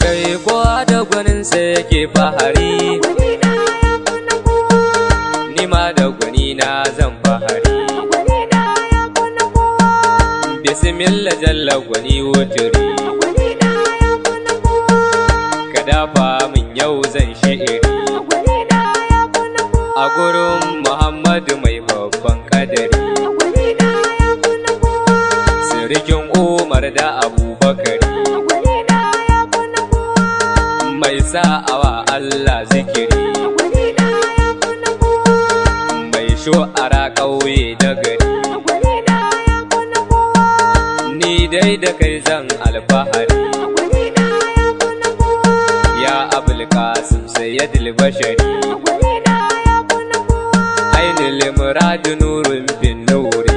Kai kowa da gwaninsa yake fahari, ni ma da gwanina zan fahari. Bismillah jalla gwani wuturi, ka dafa min yau zan shi'iri. A gurin Muhammadu mai babban kadari, sirikin Umar da Abubakari, mai sa'awa Allah zikiri, mai shu'ara ƙauye da gari. Ni dai da kai zan alfahari, ya Abul Qasim Sayyidul Bashari, ainul murad nurun bin nuri,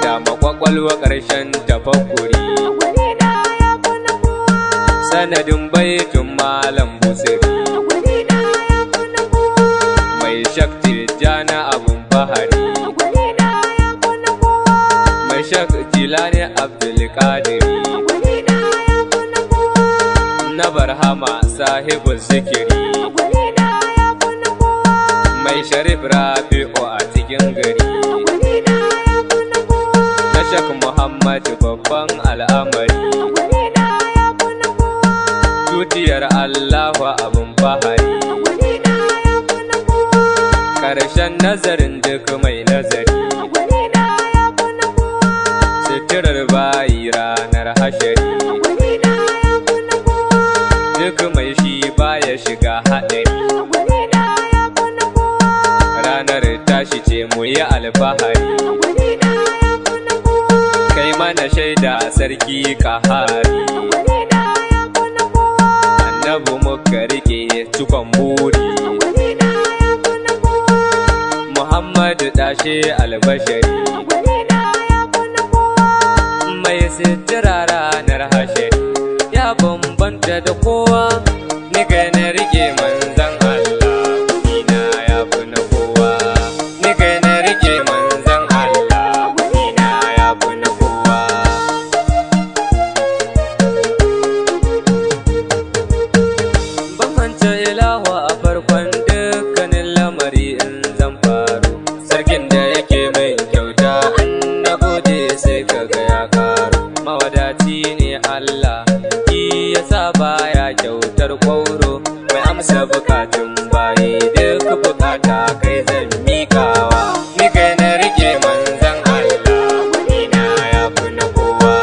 da makwakwalwa ƙarshen tafakkuri, sanadin baitun malam busiri, mai shakti jana abun fahari, mai shak jilani abdulkadiri, na barhama sahibu zikiri, mai sharif rabi'u a cikin gari, na shak muhammad babban al'amari, tutiyar allahu abun fahari, ƙarshen nazarin duk mai nazari, suturar bayi ranar hashari, duk mai shi baya shiga haɗari. Ranar tashi ce mu yi alfahari, kai mana shaida sarki kahari, annabu muka rike cikon buri, Muhammadu dashe albashari, mai sitira ranar hashari, ya bambanta da kowa, ni kai na rike manzan Allah, ina ya fi na kowa. Ni kai na rike manzan Allah, ina ya fi na kowa. Bambanta ilahu a farkon dukkanin lamari in zan faru, sarkin da yake mai kyauta in na gode sai ka ga ya karu. Mawadaci ne Allah, shi yasa baya kyautar kwauro, mai amsa bukatun bayi duk bukata kai zan mikawa. Ni kai na rike manzan Allah, ina ya fi na kowa.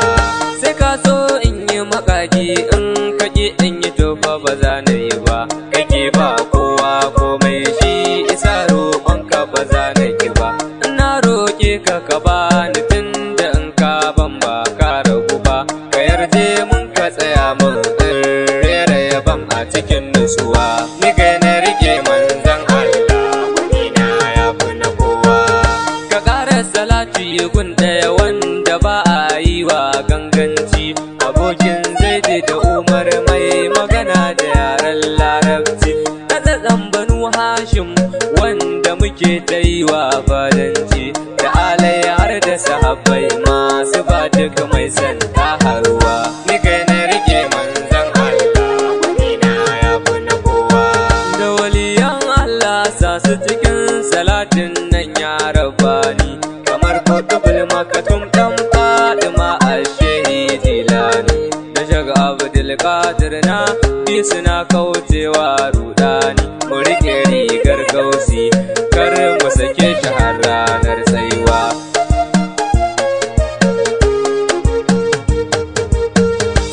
Sai ka so in yi makaki, in ka ki in yi tofa ba za na yi ba, kake ba kowa komai shi isa roƙonka ba za na ki ba. Ina roƙe ka ka bani tunda in ka ban ba ka ragu ba, ka yarje mun ka tsaya mun in rera yaban a cikin nutsuwa. Ni kai na rike manzan Allah, ina ya fi na kowa. Ka ƙara salati gun ɗaya wanda ba a yi wa ganganci, abokin Zaidi da Umar mai magana da yaren Larabci, na Banu Hashim wanda muke ta yi wa fadanci, da alai har da sahabbai masu ba duk mai san haruwa. Ni kai na rike manzan Allah, ina ya fi na kowa. Da waliyan Allah sa su cikin salatin nan ya rabani, kamar kutubul makatum dan Fatima ashehi jilani, da shaga Abdul Qadir na bi suna kaucewa rudani, mu rike rigar gausi kar mu sake shi har ranar tsayuwa.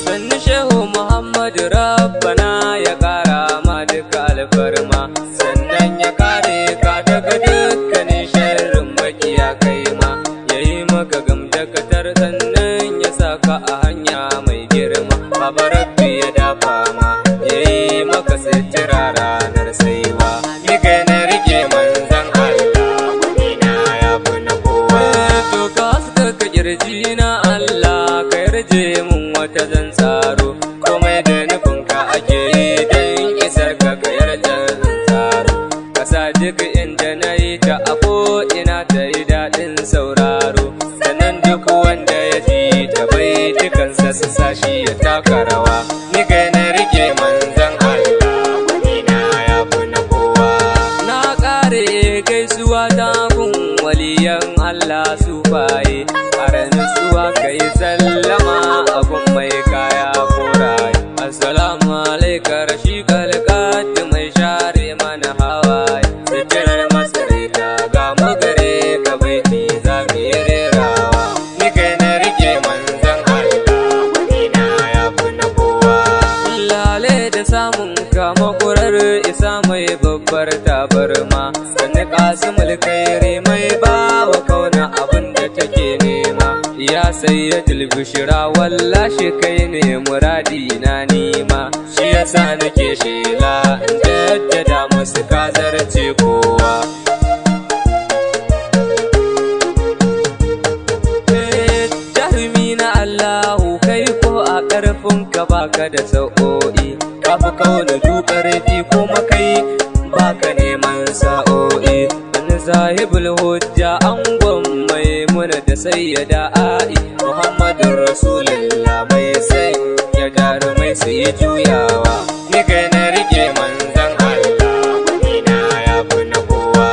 Sannu Shehu Muhammadu Rabbana ya kara ma duka alfarma, sannan ya kare ka daga dukkanin sharrin makiya kai ma, yayi maka gamdakatar sannan ya saka a hanya mai girma, Baba Rabbi ya dafa ma, yayi maka sitira ranar saiwa. Ni kai na rike manzan Allah, ina ya fi na kowa. To ka haskaka kirji na Allah, ka yarje mun wata zan tsaro, komai da nufinka ake yi don isar ka ka yarda in tsaro, ka sa duk inda na yi ta a ko'ina ta yi daɗin sauraro, sannan duk wanda ya ji ta bai dukansa isa su sashi ya taka rawa. Ni kai na rike manzon Allah, gwani na ya fi na kowa. Na kare gaisuwa ta gun waliyan Allah sufaye, ƙara nutsuwa kai sallama a gun mai kaya koraye. Assalamu alaika rashikal qad mai share mana hawaye, sitirar masaraita ga mu gare ka baiti za mu yi rerawa. Ni kai na rike manzon Allah, gwani na ya fi na kowa. Lale da samun ka makurar isa mai babbar tabarma, sanni Qasimul Khairi mai bawa kauna abin da take nema. Ya Sayyidul Bushra wallahi kai ne muradi na nima, shi yasa nake shela in jaddada musu ka zarce kowa. Jarumi na Allahu kai ko a ƙarfin ka baka da sa'o'i, ka fi kauna du ƙarfi kuma kai baka neman sa'o'i. Wani sahibul hujja angon Maimuna da sayyada A'i, Muhammadun Rasulullah mai sanya jarumai su yi juyawa. Ni kai na rike manzon Allah, gwani na ya fi na kowa.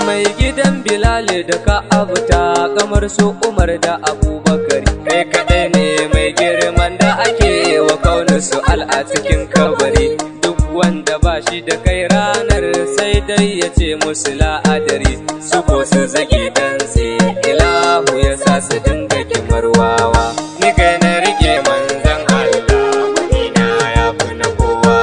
Mai gidan Bilal da Ka'abu ta kamar su Umar da Abubakar, kai kaɗai ne mai girman da ake wa kauna su'al a cikin kabari. Duk wanda ba shi da kai ranar sai dai ya ce musu la'adari, su ko su zage dantse ilahu ya sa su dinga kimarwawa. Ni kai na rike manzon Allah, gwani na ya fi na kowa.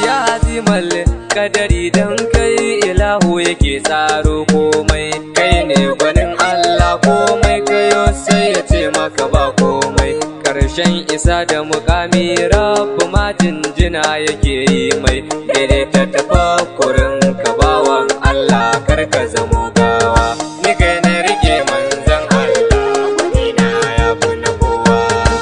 Ya azimal kadari dan kai ilahu yake tsaro komai, kai ne gwanin Allah komai kayo sai ya ce maka ba komai. Karshen isa da mukami rabbu ma jinjina yake yi mai, daidaita tafakkurin ka bawan Allah kar ka zamo gawa. Ni kai na rike manzon Allah, gwani na ya fi na kowa.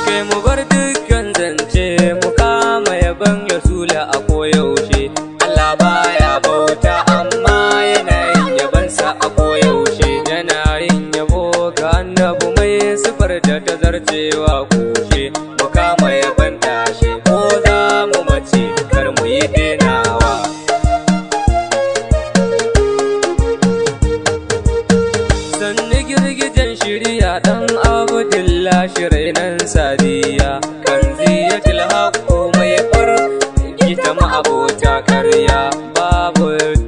Kai mu bar dukkan zance mu kama yaban Rasula a koyaushe. Allah baya bauta amma yana yin yabansa a koyaushe. Yana yin yabo ga annabu mai sifar da ta zarcewa kushe. Mu kama yaban tashi ko za mu mace kar mu yi denawa. Sannu girgijen shirya ɗan Abdullahi rainan sadiya, kan ziyatul haqqo mai fur gita ma'abota karya. Babu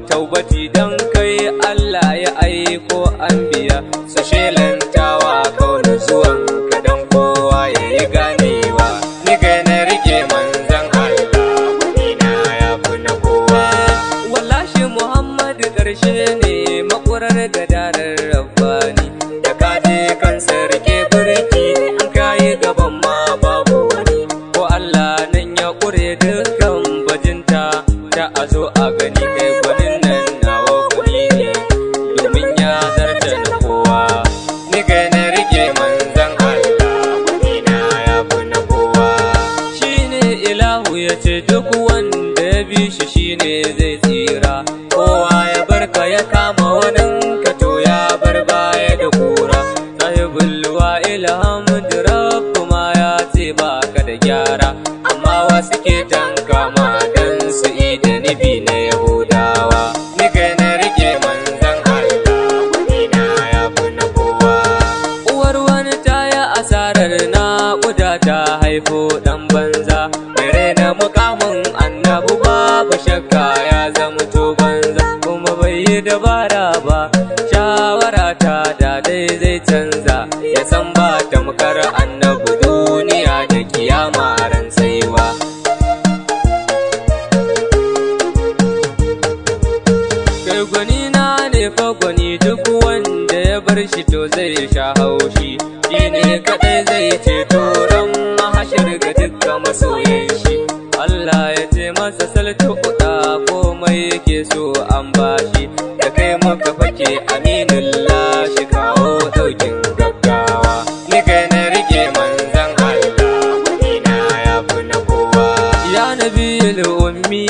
taubati dan kai Allah ya aiko anbiya, su shelantawa kauna zuwan ka dan kowa ya yi ganewa. Ni kai na rike manzon Allah, gwani na ya fi na kowa. Wallahi Muhammadu ƙarshe ne makurar gadarar rabbani, da ka je kan sarki birki in ka yi gaban ma babu wani. Ko Allah nan ya ƙure dukkan bajinta ta a zo a gani, kai gwanin nan nawa gwani ne domin ya zarta na kowa. Ni kai na rike manzon Allah, gwani na ya fi na kowa. Shine ilahu ya ce duk wanda ya bi shi shine zai tsira, kowa ya barka ya kama waninka to ya bar baya da kura. Sahibul wa'il hamd rabbu ma ya ce baka da gyara, amma wasu ke tanka ma dan su ida nufi na Yahudawa. Ni kai na rike manzon Allah, gwani na ya fi na kowa. Uwar wani ta yi asarar naƙuda ta haifo ɗan banza, mai raina mukamin annabu babu shakka ya zama to banza, kuma bai yi dabara ba shawara ta da dai zai canza, ya san ba tamkar annabu duniya da kiyama ran tsaiwa. Kai gwani na ne fa gwani, duk wanda ya bar shi to zai sha haushi, shi ne kaɗai zai ceto ran mahashir ga dukkan masoyan shi. Allah ya ce masa saltu uɗa komai yake so an bashi, da kai muka fake aminullah shi kawo ɗaukin gaggawa. Ni kai na rike manzon Allah, gwani na ya fi na kowa. Ya nabiyul ummi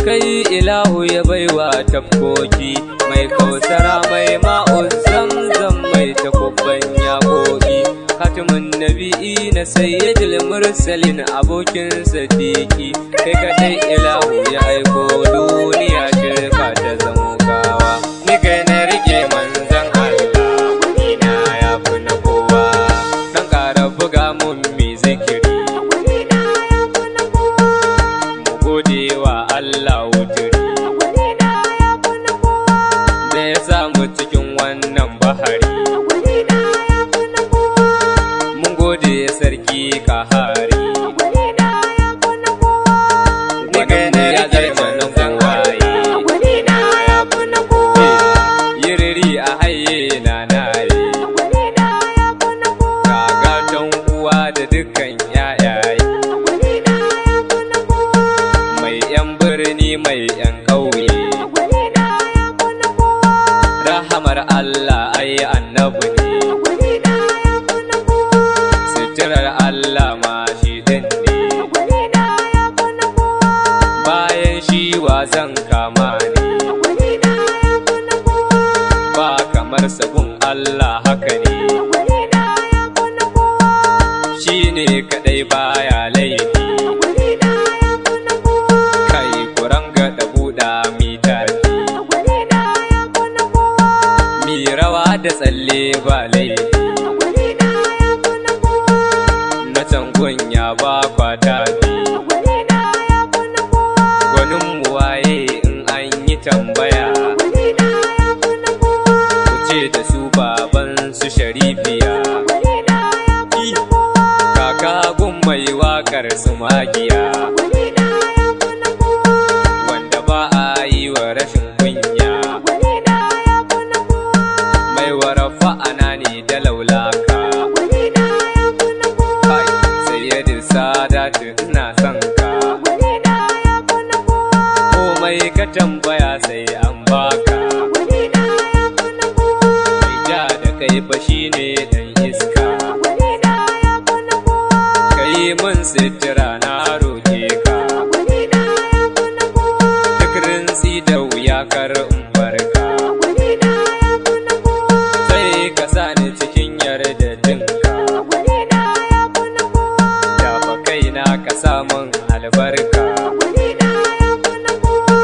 kai ilahu ya baiwa tafkoki, mai kausara mai ma'u zamzam mai takubban yaƙoƙi, khatimun nabi nabi'i na sayyidul mursalin abokin sadiki kai kadai ilahu ya aiko duniya shirka ta zamo gawa ni kai na rike manzan Allah gwani na ya fi na kowa dan ƙara buga mun mi zikiri Gwani na ya fi na kowa. mu gode wa Allah wuturi Gwani na ya fi na kowa. da ya samu cikin wannan bahari Gwani na ya fi na kowa. mun gode sarki kahari Gwani na ya fi na kowa. ni kai na rike manzan waye Gwani na ya fi na kowa. yiriri a haye na naye Gwani na ya fi na kowa. gagatan uwa da dukkan yayaye Gwani na ya fi na kowa. mai yan birni mai yan ƙauye Gwani na ya fi na kowa. rahamar Allah ai annabi ne Gwani na ya fi na kowa. suturar Allah ma shi din ne Gwani na ya fi na kowa. bayan shi wa zan kama ne Gwani na ya fi na kowa. ba kamar sabon Allah haka ne Gwani na ya fi na kowa. shi ne kadai baya laifi Gwani na ya fi na kowa. kai kuranga da buɗa mi tafi Gwani na ya fi na kowa. mi rawa da tsalle ba laifi Gwani na ya fi na kowa. na can ya ba kwata bi Gwani na ya fi na kowa. gwanin mu waye in an yi tambaya Gwani na ya fi na kowa. ku ce da su baban su sharifiya Gwani na ya fi na kowa. kaka gun mai wakar su magiya Gwani na ya fi na kowa. wanda ba a yi wa rashin kunya Gwani na ya fi na kowa. mai warafa ana ne da laulaka Gwani na ya fi na kowa. kai sayyidin sadatu ina son ka Gwani na ya fi na kowa. komai ka tambaya sai an baka Gwani na ya fi na kowa. mai ja da kai fa shine dan iska Gwani na ya fi na kowa. kai mun sitira na roke ka Gwani na ya fi na kowa. duk rintsi da wuya kar in barka Gwani na ya fi na kowa. sai ka sani cikin yarda jinka Gwani na ya fi na kowa. dafa kaina ka sa mun albarka Gwani na ya fi na kowa.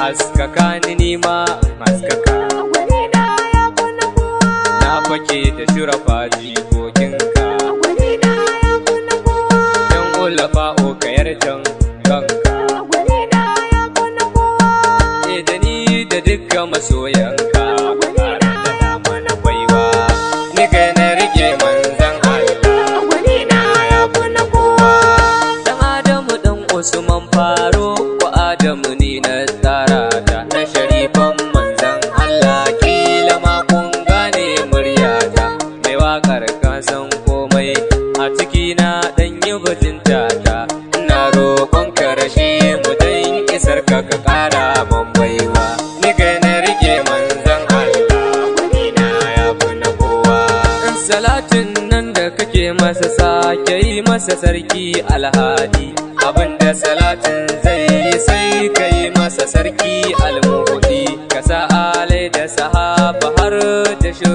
haskaka ni nima in haskaka Gwani na ya fi na kowa. na fake da shurafa jikokinka Gwani na ya fi na kowa. dan ulafa o ka yarjan kanka Gwani na ya fi na kowa. e da ni da dukkan masoyanka ka ƙara da mana baiwa ni kai na rike manzan Allah Gwani na ya fi na kowa. Dan Adamu dan Usman faro ko Adamu ni na tsara ta na sharifan manzan Allah kila ma kun gane muryata mai wakar ka san komai a ciki na dan yi bajinta ta ina roƙon ka rashe mu dan isar ka ka ƙara man baiwa ni kai na rike manzan Allah Gwani na ya fi na kowa. Salatin nan da kake masa sake yi masa sarki alhadi abinda salatin zai yi sai ka yi masa sarki almuhudi ka sa alai da sahaba har da shi